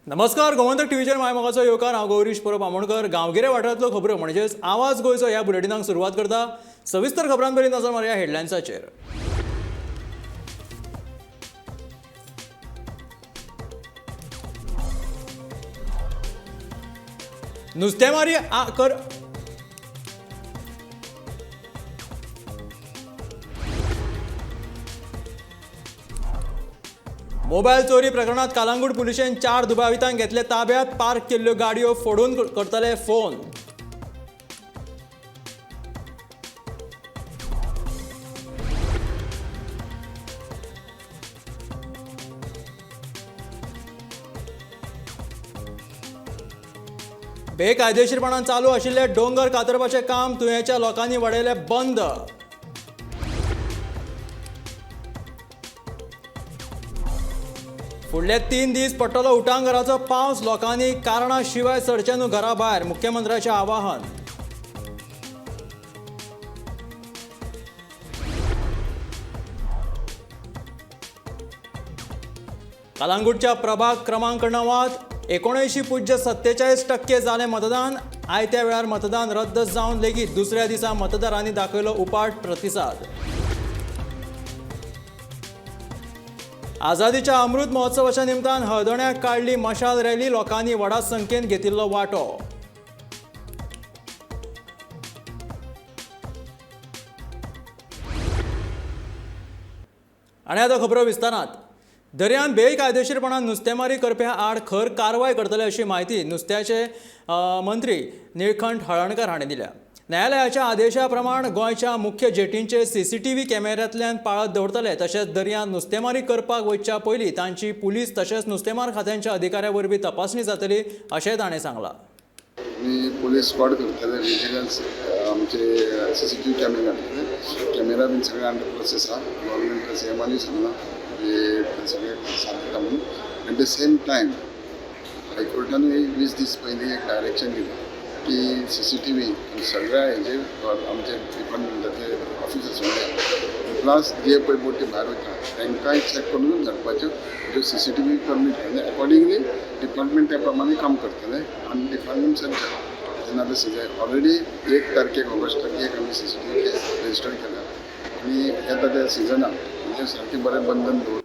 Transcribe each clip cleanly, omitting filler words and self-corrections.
नमस्कार, गोमंतक टीव्हीचेर माय मोगाचो येवकार. हांव गौरीश परब आमोणकर. गांवगिरे वाठारांतल्यो खबरो म्हणजेच आवाज गोंयचो ह्या बुलेटिनाक सुरवात करता. सविस्तर खबरांपयलीं नजर मारया हेडलायन्साचेर. नुस्तेमारी कर मोबायल चोरी प्रकरणात कालांगूट पुलिशेन 4 दुबावितांक घेतले ताब्यात. पार्क केल्ल्यो गाडयो फोडून करतले फोन. बेकायदेशीरपणान चालू आशिल्ले डोंगर कातरपाचें काम तुयेंच्या लोकांनी वडयलें बंद. फुडले 3 दीस पडटलो उटांगराचो पावस. लोकांनी कारणा शिवाय सरचें न्हू घरा भायर, मुख्यमंत्र्याचें आवाहन. कलांगूटच्या प्रभाग क्रमांक 9 79.47% जालें मतदान. आयत्या वेळार मतदान रद्द जावन लेगीत दुसऱ्या दिसा मतदारांनी दाखयलो उपाट प्रतिसाद. आझादीच्या अमृत महोत्सवाच्या निमतान हळदोण्याक काडली मशाल रॅली. लोकांनी व्हडा संख्येन घेतिल्लो वांटो. आनी आतां खबरो विस्तारांत. दर्यांत बेकायदेशीरपणान नुस्तेमारी करप्या आड खर कारवाय करतले अशी म्हायती नुस्त्याचे मंत्री निळकंठ हळर्णकर हांणी दिल्या. न्यायालयाच्या आदेशा प्रमाण गोंयच्या मुख्य जेटींचे सीसीटीव्ही कॅमेऱ्यांतल्यान पाळत दवरतले. तशेंच दर्यांत नुस्तेमारी करपाक वचच्या पयलीं तांची पुलीस तशेंच नुस्तेमार खात्यांच्या अधिकाऱ्या वरवीं तपासणी जातली अशेंय ताणें सांगलां. आमी पुलीस स्क्वॉड करतले, विजिलन्स, आमचे सीसीटीव्ही कॅमेरा घालतले. कॅमेरा बीन सगळे अंडर प्रोसेस आहा. गव्हर्मेंट सीएमानूय सांगलां की सगळे सारकें म्हणून. एट the same time हायकोर्टानूय 20 दीस पयलीं एक डायरेक्शन दिलां की सीसीटीव्ही सगळ्या हेजे आमचे डिपार्टमेंटाचे ऑफिसर्स सगळे प्लस जे पळय बोटी भायर वयता तांकांय चॅक करून धाडपाच्यो ज्यो सीसीटीव्ही परमीट आनी अकॉर्डिंगली डिपार्टमेंट त्या प्रमाणे काम करतले. आनी डिपार्टमेंट सद्या जेन्ना आतां ऑलरेडी 1 तारखेक ऑगस्टाक एक आमी सीसीटीव्ही रजिस्टर केला आनी येता त्या सिजनाक म्हणजे सारकें बरें बंधन दवर.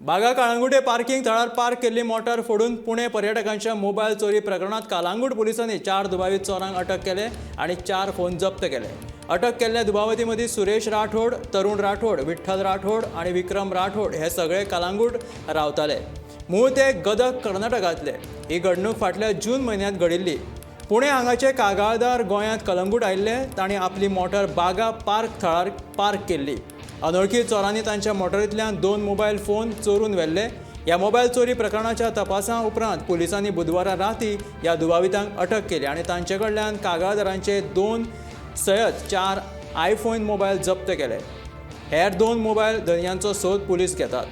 बागा काळंगुटे पार्किंग थळार पार्क केल्ली मोटार फोडून पुणे पर्यटकांच्या मोबायल चोरी प्रकरणात कालांगूट पुलिसांनी 4 दुबावीत चोरांक अटक केले आणि 4 फोन जप्त केले. अटक केल्ल्या दुबावितां मदीं सुरेश राठोड, तरुण राठोड, विठ्ठल राठोड आणि विक्रम राठोड हे सगळे कालांगूट रावताले. मूळ ते गदग कर्नाटकांतले. ही घडणूक फाटल्या जून म्हयन्यांत घडिल्ली. पुणे हांगाचे कागाळदार गोंयांत कलंगूट आयिल्ले. तांणी आपली मोटार बागा पार्क थळार पार्क केल्ली. अनोळखी चोरांनी तांच्या मोटरींतल्यान 2 मोबायल फोन चोरून व्हेल्ले. ह्या मोबायल चोरी प्रकरणाच्या तपासा उपरांत पुलिसांनी बुधवारा राती ह्या दुबावितांक अटक केली आनी तांचे कडल्यान कागाळदारांचे 2 सयत 4 आयफोन मोबायल जप्त केले. हेर 2 मोबायल धनयांचो सोद पुलीस घेतात.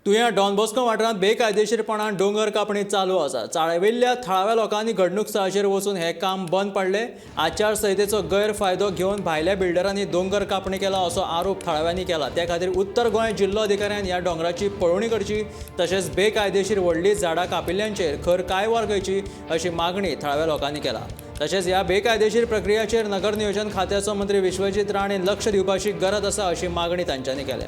तुयां डॉन बॉस्को वाठारांत बेकायदेशीरपणान डोंगर कापणी चालू आसा. चाळविल्ल्या थळाव्या लोकांनी घडणूक स्थळाचेर वचून हें काम बंद पडलें. आचारसंहितेचो गैरफायदो घेवन भायल्या बिल्डरांनी दोंगर कापणी केला असो आरोप थळाव्यांनी केला. त्या खातीर उत्तर गोंय जिल्लो अधिकाऱ्यान ह्या दोंगराची पळोवणी करची तशेंच बेकायदेशीर व्हडलीं झाडां कापिल्ल्यांचेर खर कारवाय करची अशी मागणी थळाव्या लोकांनी केला. तशेंच ह्या बेकायदेशीर प्रक्रियेचेर नगर नियोजन खात्याचो मंत्री विश्वजीत राणेन लक्ष दिवपाची गरज आसा अशी मागणी तांच्यांनी केल्या.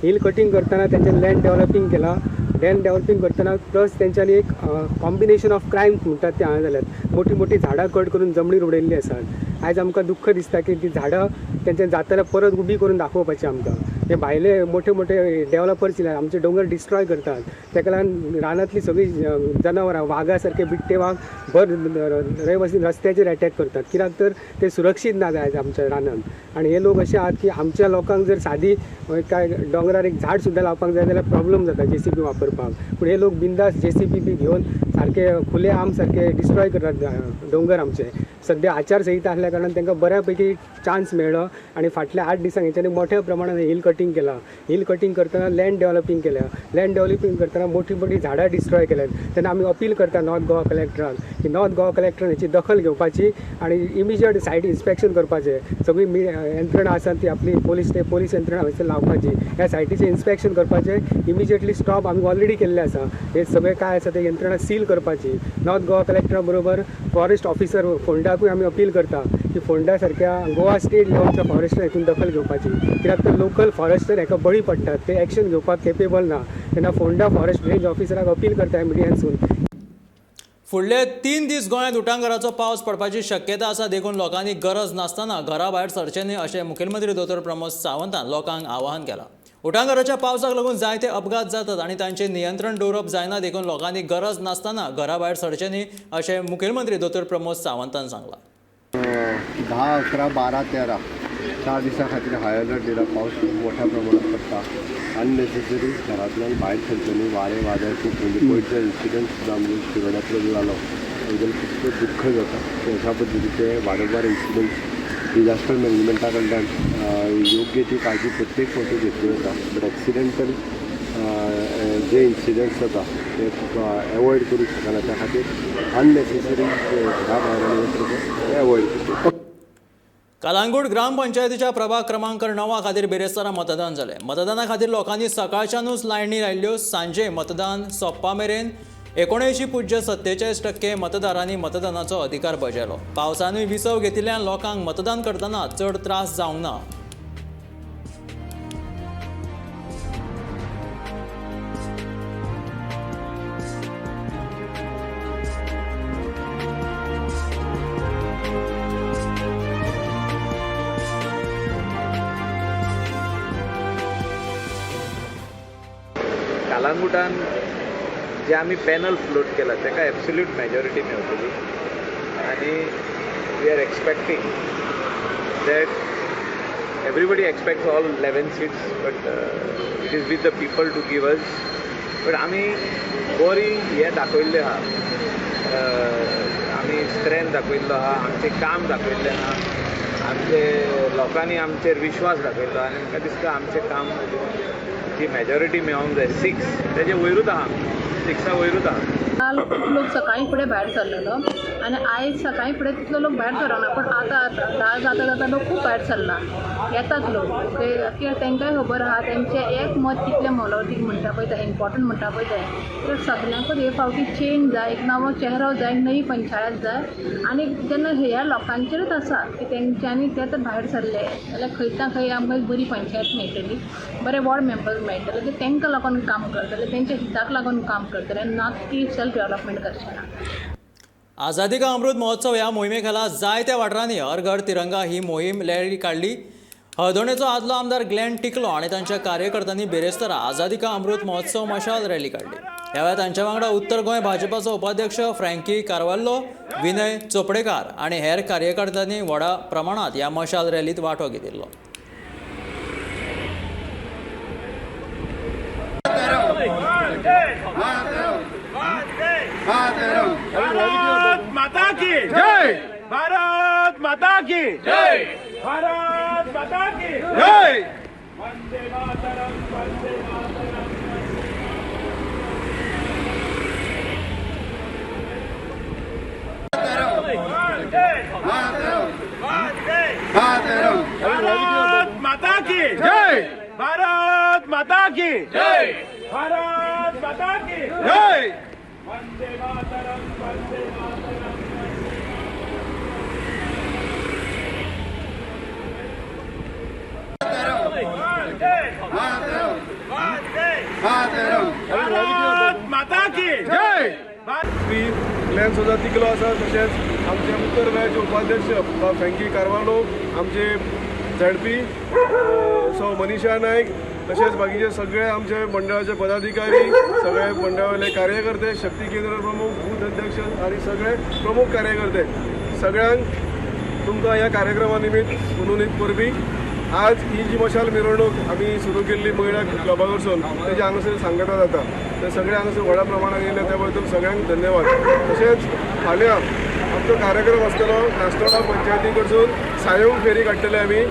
हिल कटिंग करतना तेंचे लँड डेव्हलपींग केलां. लँड डेव्हलपींग करतना प्लस तेंच्यांनी एक कॉम्बिनेशन ऑफ क्रायम्स म्हणटात ते हांगा जाल्यात. मोठी मोठी झाडां कट करून जमनीर उडयल्ली आसात. आयज आमकां दुख्ख दिसता की ती झाडां तेंच्या जाताल्यार परत उबी करून दाखोवपाची आमकां. हे भायले मोठे मोठे डेवलपर्स येयल्यात, आमचे दोंगर डिस्ट्रॉय करतात. ताका लागून रानांतली सगळीं जनावरां, वागा सारके बिट्टे वाग भर रहिवासी रस्त्याचेर अटॅक करतात, कित्याक तर ते सुरक्षीत ना जाय आमच्या रानांत. आनी हे लोक अशे आहात की आमच्या लोकांक जर सादी काय दोंगरार एक झाड सुद्दां लावपाक जाय जाल्यार प्रॉब्लम जाता जेसीबी वापरपाक, पूण हे लोक बिंदास जेसीबी बी घेवन सारके खुले आम सारके डिस्ट्रॉय करतात दोंगर आमचे. सद्या आचारसंहिता आसल्या कारणान तांकां बऱ्या पैकी चान्स मेळ्ळो आनी फाटल्या 8 दिसांक हेंच्यांनी मोठ्या प्रमाणान हिल कटींग केलां. हिल कटींग करतना लँड डेवलपींग केल्या, लँड डेवलपींग करतना मोठी मोठी झाडां डिस्ट्रॉय केल्यात. तेन्ना आमी अपील करता नॉर्थ गोवा कलेक्टराक की नॉर्थ गोवा कलेक्टरान हेची दखल घेवपाची आनी इमिजिएट सायट इन्स्पेक्शन करपाचें. सगळी यंत्रणा आसा ती आपली पोलीस यंत्रणा हांगासर लावपाची, ह्या सायटीचें इन्स्पेक्शन करपाचें, इमिजिएटली स्टॉप आमी ऑलरेडी केल्लें आसा. हे सगळें काय आसा ते यंत्रणा सील करपाची. नॉर्थ गोवा कलेक्टरा बरोबर फॉरेस्ट ऑफिसर फोंडाकूय आमी अपील करता की फोंडा सारक्या गोवा स्टेट लेवलच्या फॉरेस्टर हितून दखल घेवपाची, कित्याक तर लोकल फॉरेस्टर हेका बळी पडटात, ते एक्शन घेवपाक केपेबल ना. तेन्ना फोंडा फॉरेस्ट रेंज ऑफिसराक अपील करता मिडियांसून. फुडले 3 दीस गोंयांत उटांगराचो पावस पडपाची शक्यता आसा, देखून लोकांनी गरज नासतना घरा भायर सरचें न्हय अशें मुखेलमंत्री दोतोर प्रमोद सावंतान लोकांक आवाहन केलां. उटांगराच्या पावसाक लागून जायते अपघात जातात आनी तांचेर नियंत्रण दवरप जायना, देखून लोकांनी गरज नासतना घरा भायर सरचें न्हय अशें मुखेलमंत्री दोतोर प्रमोद सावंतान सांगलां. 10, 11, 12, 13 4 दिसां खातीर हाय अलर्ट दिला. पावस खूब मोठ्या प्रमाणात पडटा. अननेसेसरी घरांतल्यान भायर सरचें न्हय. वारें वादळ खूब, म्हणजे पयरचे इन्सिडंट सुद्दां आमचे शिरोड्यांतलो जो जालो तेजेर खूब दुख्ख जाता. अशा पद्दतीचे वारंवार इन्सिडंट्स डिजास्टर मॅनेजमेंटा कडल्यान योग्य ती काळजी प्रत्येक फावटी घेतली वता, बट एक्सिडेंटल जे इन्सिडंट्स जाता ते एवॉयड करूंक शकना. त्या खातीर अननेसेसरी घरा भायर आनी वचप ते एवॉयड करचें. कलांगूट ग्रामपंचायतीच्या प्रभाग क्रमांक 9 खातीर बिरेस्तारा मतदान जालें. मतदाना खातीर लोकांनी सकाळच्यानूच लायनी लायिल्ल्यो. सांजे मतदान सोंपपा मेरेन 79.47% मतदारांनी मतदानाचो अधिकार बजायलो. पावसानूय विसव घेतिल्ल्यान लोकांक मतदान करतना चड त्रास जावंक ना. कालांगुटान जे आमी पॅनल फ्लोट केला ताका एब्सोल्यूट मॅजॉरिटी मेवतली आनी we are expecting that everybody expects all 11 seats, but it is with the people to give us. But आमी बरी हें दाखयल्लें आहा, आमी स्ट्रेंथ दाखयल्लो आहा, आमचें काम दाखयल्लें आहा, आमचे लोकांनी आमचेर विश्वास दाखयल्लो आनी म्हाका दिसता आमचें काम जी मॅजॉरिटी मेळोंक जाय 6 तेजे वयरूच आहा, 6 वयरूच आहा. काल खूब लोक सकाळीं फुडें भायर सरलेलो आनी आयज सकाळीं फुडें तितलो लोक भायर सरना, पूण आतां आतां 10 जाता जाता लोक खूब भायर सरला, येतात लोक. ते कित्याक तांकांय खबर आहा तेंचें एक मत कितलें मोलावतीक म्हणटा पळय तें, इम्पॉर्टंट म्हणटा पळय तें. तर सगल्यांकूच हे फावटी चेंज जाय, एक नवो चेहरो जाय, नवी पंचायत जाय. आनी जेन्ना ह्या लोकांचेरूच आसा की तेंच्यांनी ते तर भायर सरले जाल्यार खंय ना खंय आमकां एक बरी पंचायत मेळटली, बरे वॉर्ड मेंबर्स मेळटले, ते तांकां लागून काम करतले, तेंच्या हिताक लागून काम करतले, ना की सेल्फ डेवलपमेंट करचें ना. आझादी का अमृत महोत्सव ह्या मोहिमे खाला जायत्या वाठारांनी हर घर तिरंगा ही मोहीम रॅली काडली. हळदोणेचो आदलो आमदार ग्लॅन टिकलो आनी तांच्या कार्यकर्त्यांनी बिरेस्तारा आझादी का अमृत महोत्सव मशाल रॅली काडली. ह्या वेळार तांच्या वांगडा उत्तर गोंय भाजपाचो उपाध्यक्ष फ्रँकी कार्वाल्लो, विनय चोपडेकार आनी हेर कार्यकर्त्यांनी व्हडा प्रमाणांत ह्या मशाल रॅलींत वांटो घेतिल्लो. भारत माता की जय, भारत माता की जय, भारत माता की जय. वंदे मातरम, वंदे मातरम. भारत माता की जय, भारत माता की जय, भारत माता की जय. वंदे मातरम, वंदे मातरम. भारत माता की जय. श्री ग्लॅन सोजा तिकलो आसा, तशेंच आमचे उत्तर गोंयचे उपाध्यक्ष फ्रँकी कार्वालो, आमचे झेडपी सौ मनीषा नायक, तशेंच बाकीचे सगळे आमचे मंडळाचे पदाधिकारी, सगळे मंडळावयले कार्यकर्ते, शक्ती केंद्र प्रमुख, बूथ अध्यक्ष आनी सगळे प्रमुख कार्यकर्ते, सगळ्यांक तुमकां ह्या कार्यक्रमा निमित्त पुनून एक परबी. आज ही जी मशाल मिरवणूक आमी सुरू केल्ली महिला क्लबा कडसून, तेजी हांगासर सांगता जाता. ते सगळे हांगासर व्हडा प्रमाणात येयले त्या बद्दल सगळ्यांक धन्यवाद. तशेंच फाल्यां आमचो कार्यक्रम आसतलो नास्तोडा पंचायती कडसून सायोग फेरी काडटले आमी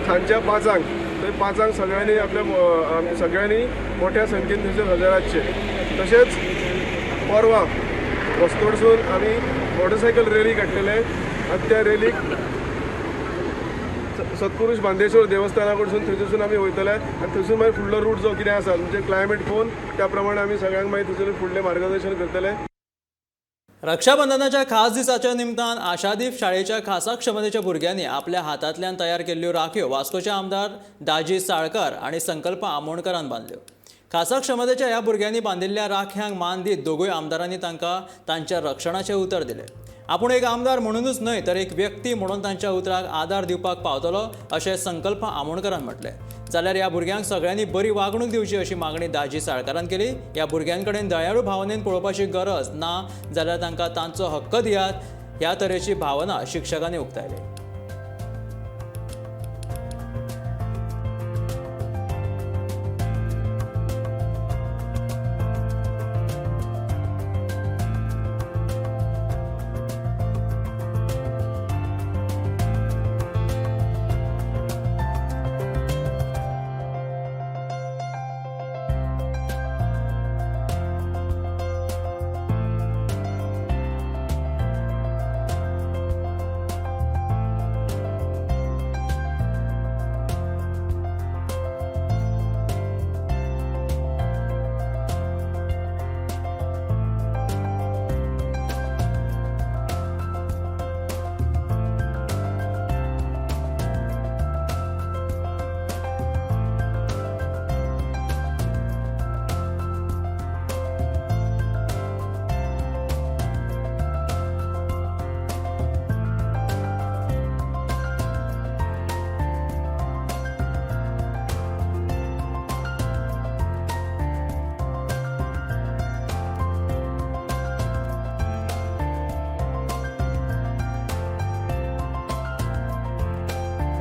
सांजच्या 5 . थंय 5 सगळ्यांनी आपल्या सगळ्यांनी मोठ्या संख्येन थंयसर हजर आसचे. तशेंच परवां वस्तोडसून आमी मोटरसायकल रॅली काडटले आनी त्या रॅलीक सत्पुरुष बांदेश्वर देवस्थाना कडसून थंयसून आमी वयतले आनी थंयसून मागीर फुडलो रूट जो कितें आसा, म्हणजे क्लायमेट पळोवन त्या प्रमाणे आमी सगळ्यांक मागीर थंयसर फुडलें मार्गदर्शन करतले. रक्षाबंधनाच्या खास दिसाच्या निमतान आशादीप शाळेच्या खासा क्षमतेच्या भुरग्यांनी आपल्या हातांतल्यान तयार केल्ल्यो राखयो वास्कोचे आमदार दाजी साळकार आनी संकल्प आमोणकरान बांदल्यो. खासा क्षमतेच्या ह्या भुरग्यांनी बांदिल्ल्या राख्यांक मान दीत दोगूय आमदारांनी तांकां तांच्या रक्षणाचें उतर दिलें. आपूण एक आमदार म्हणूनच न्हय तर एक व्यक्ती म्हणून तांच्या उतराक आदार दिवपाक पावतलो अशें संकल्प आमोणकरान म्हटलें. जाल्यार ह्या भुरग्यांक सगळ्यांनी बरी वागणूक दिवची अशी मागणी दाजी साळकारान केली. ह्या भुरग्यांकडेन दयाळू भावनेन पळोवपाची गरज ना जाल्यार तांकां तांचो हक्क दियात ह्या तरेची भावना शिक्षकांनी उक्तायली.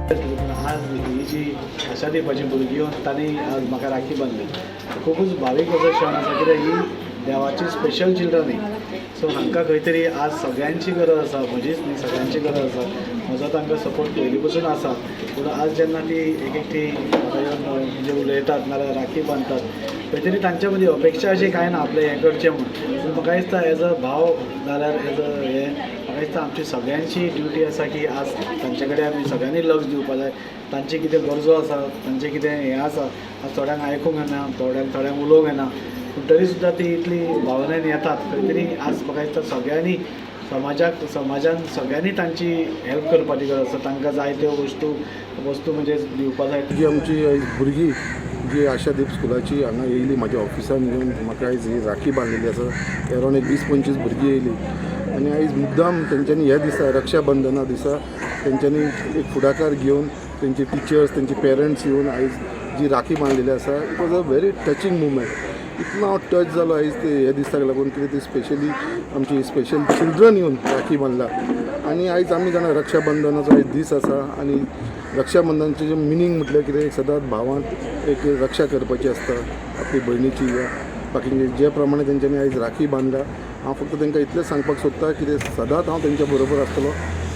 पूण आज ही जी आशादीपाची भुरगीं येवन तांणी आज म्हाका राखी बांदली, खुबूच भावीक असो क्षण आसा, कित्याक ही देवाची स्पेशल चिल्ड्रन ही. सो हांकां खंय तरी आज सगळ्यांची गरज आसा, म्हजीच न्ही, सगळ्यांची गरज आसा. म्हजो तांकां सपोर्ट पयलीं पसून आसा, पूण आज जेन्ना ती एक एकटी म्हाका येवन म्हणजे उलयतात नाल्यार राखी बांदतात, खंय तरी तांच्या मदीं अपेक्षा अशी कांय ना आपलें हें करचें म्हूण. पूण म्हाका दिसता एज अ भाव जाल्यार एज अ हें, म्हाका दिसता आमची सगळ्यांची ड्युटी आसा की आज तांचे कडेन आमी सगळ्यांनी लक्ष दिवपा जाय. तांचे कितें गरजो आसा, तांचें कितें हें आसा, आज थोड्यांक आयकूंक येना, थोड्यांक थोड्यांक उलोवंक येना, पूण तरी सुद्दां ती इतली भावनेन येतात. खंय तरी आज म्हाका दिसता सगळ्यांनी समाजाक समाजान सगळ्यांनी तांची हेल्प करपाची गरज आसा. तांकां जाय त्यो वस्तू वस्तू म्हणजे दिवपा जाय. जी आमची आयज भुरगीं जी आशादीप स्कुलाची हांगा येयली, म्हाज्या ऑफिसान येवन म्हाका आयज ही राखी बांदलेली आसा. अरावंड एक 20-25 भुरगीं येयली आनी आयज मुद्दाम तेंच्यांनी ह्या दिसा, रक्षाबंधना दिसा, तेंच्यांनी एक फुडाकार घेवन तेंचे टिचर्स, तेंचे पेरंट्स येवन आयज जी राखी बांदलेली आसा, it was a very touching moment. इतलो हांव टच जालो आयज ते ह्या दिसाक लागून, कितें ती स्पेशली आमची स्पेशल चिल्ड्रन येवन राखी बांदला. आनी आयज आमी जाणा, रक्षाबंधनाचो आयज दीस आसा आनी रक्षाबंधनाचें जें मिनींग म्हटल्यार कितें, सदांच भावान एक रक्षा करपाची आसता आपली भयणीची या बाकीचे. जे प्रमाणे तेंच्यांनी आयज राखी बांदला, हांव फक्त तांकां इतलेंच सांगपाक सोदता कितें सदांच हांव तेंच्या बरोबर आसतलो.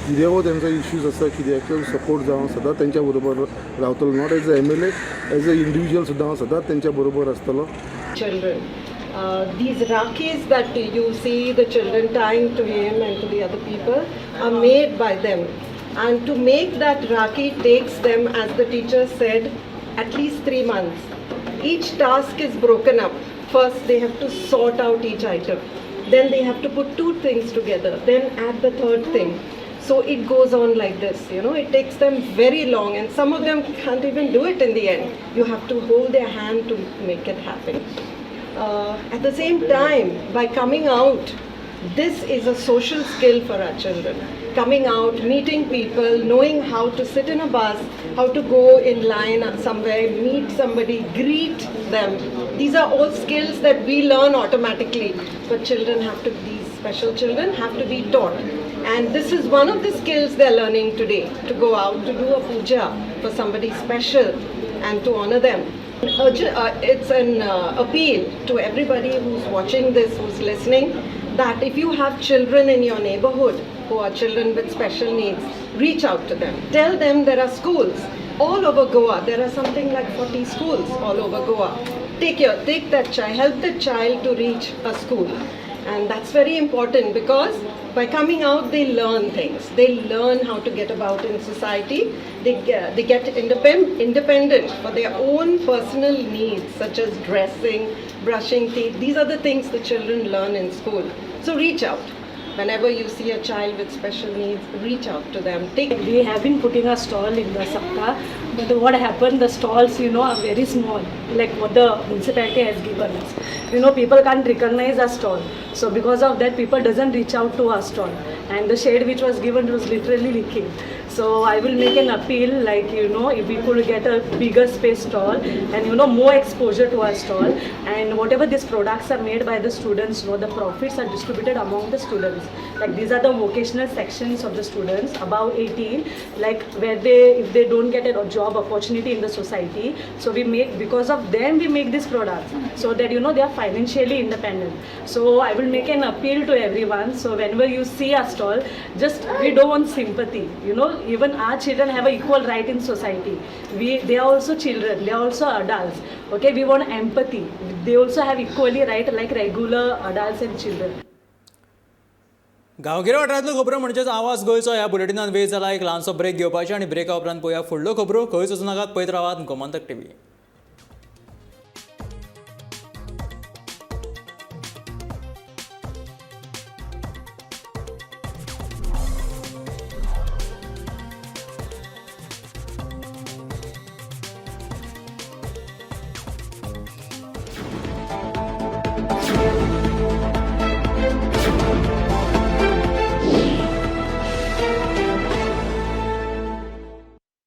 कितें हो तेंचो इश्यूज आसा, कित्याक सपोर्ट जावं, सदांच तेंच्या बरोबर रावतलो. Not as a MLA, as a individual सुद्दां हांव सदांच तेंच्या बरोबर आसतलो. Children. These rakhis that you see the children tying to him and to the other people are made by them. And to make that rakhi takes them, as the teacher said, at least 3 months. Each task is broken up. First, they have to sort out each item. Then they have to put two things together. Then add the third thing. So it goes on like this. It takes them very long, and some of them can't even do it in the end. You have to hold their hand to make it happen. At the same time, by coming out, this is a social skill for our children. Coming out, meeting people, knowing how to sit in a bus, how to go in line somewhere, meet somebody, greet them. These are all skills that we learn automatically, but children have to, these special children have to be taught. And this is one of the skills they're learning today, to go out to do a puja for somebody special and to honor them. It's an appeal to everybody who's watching this, who's listening, that if you have children in your neighborhood who are children with special needs, reach out to them. Tell them there are schools all over Goa. There are something like 40 schools all over Goa. Take that child, help the child to reach a school. And that's very important because by coming out, they learn things. They learn how to get about in society. They get independent for their own personal needs, such as dressing, brushing teeth. These are the things the children learn in school. So reach out. Whenever you see a child with special needs, reach out to them. Take We have been putting a stall in the Sapta, but what happened, the stalls, are very small, like what the municipality has given us. People can't recognize our stall. So because of that, people doesn't reach out to our stall. And the shade which was given was literally leaking. So I will make an appeal, like, if we could get a bigger space stall and, more exposure to our stall. And whatever these products are made by the students, the profits are distributed among the students. Like these are the vocational sections of the students above 18, like where they, if they don't get a job opportunity in the society, so we make, because of them we make these products so that they are financially independent. So I will make an appeal to everyone. So whenever you see our stall, just, we don't want sympathy, even our children have an equal right in society. They are also children, they are also adults. Okay, we want empathy. They also have equally right like regular adults and children. गांवगिऱ्या वाठारांतल्यो खबरो म्हणजेच आवाज गोंयचो. ह्या बुलेटिनान वेळ जाला एक ल्हानसो ब्रेक घेवपाची आनी ब्रेका उपरांत पळोवया फुडल्यो खबरो. खंयच वचूं नाकात, पळयत रावात गोमंतक टीव्ही.